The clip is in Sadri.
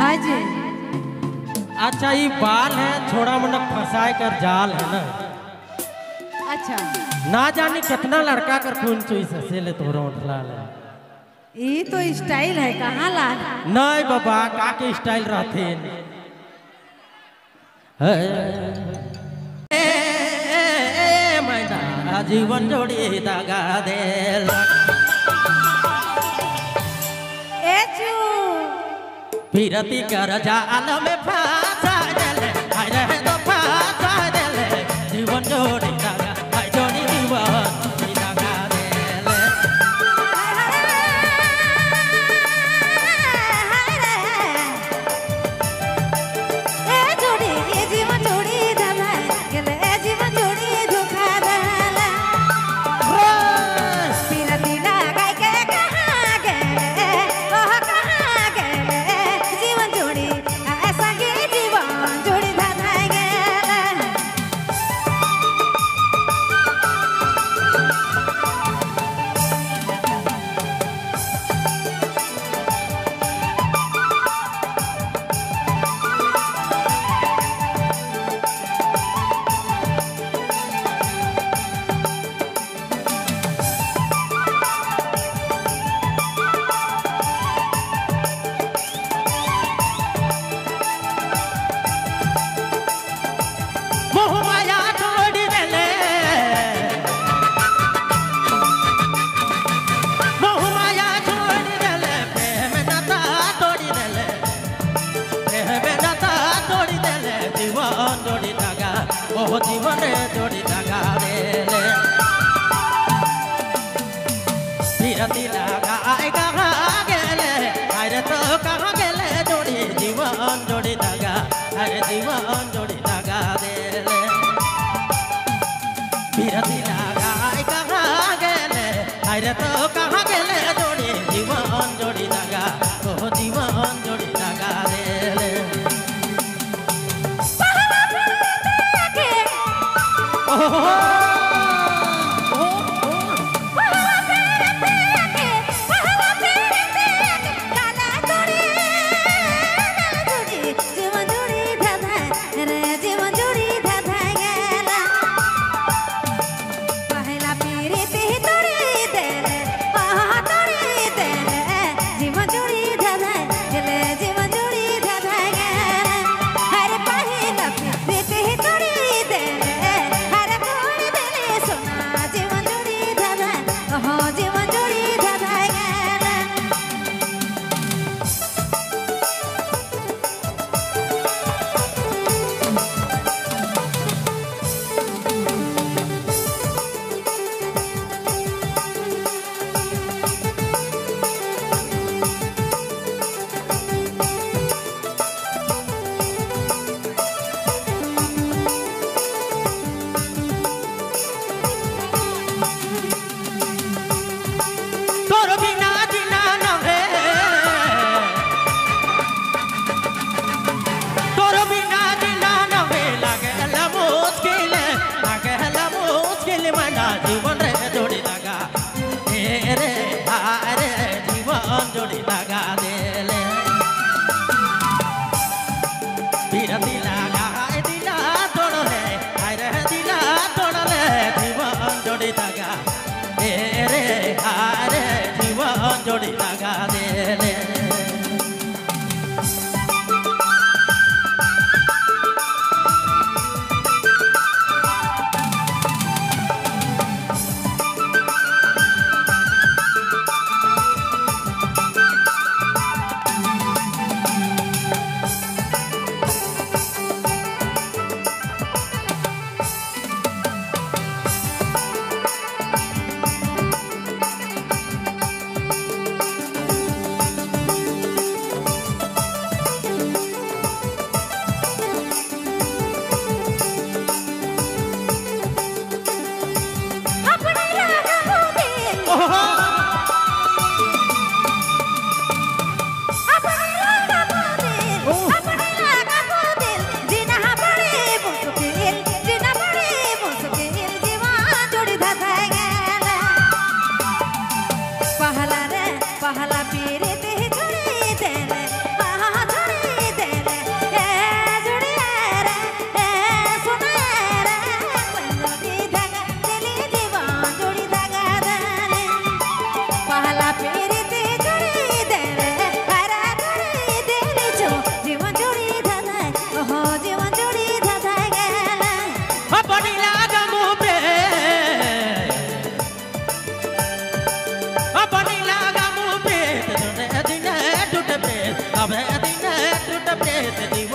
हाँ जी। अच्छा ये बाल है छोड़ा मुंडक फंसाए कर जाल है ना। अच्छा ना जाने कितना लड़का कर खून चुई ससे ले तोरा उठला ले। ये तो स्टाइल है कहाँ लाल? नहीं बाबा का के स्टाइल रहते मैना जीवन जोड़ी दगा दे। फिरती कर जाल में फांसा देले हाय रे तो फांसा देले जीवन जोड़ी दगा हाय जोड़ी जीवन दगा देले। ए जोड़ी ए जीवन जोड़ी दगा गेले ए जीवन जोड़ी धोखा देले। फिरती लगाई के कहाँ गेले ओह कहाँ गेले जीवन जोड़ी ऐसा के जीवन जोड़ी धधा गेले। मोह माया छोड़ी देले मोह माया छोड़ी देले प्रेम नाता तोड़ी देले प्रेम नाता तोड़ी देले जीवन जोड़ी दगा ओह जीवन जोड़ी दगा देले। फिरती लगा आए कहाँ गेले हाय रे तो कहाँ गेले जोड़ी जीवन जोड़ी दगा हाय रे जीवन जोड़ी दगा देले। फिरती लगा आए कहाँ गेले हाय रे तो कहाँ गेले जोड़ी जीवन जोड़ी दगा ओह जीवन जोड़ी दगा देले। हरे प्रेत।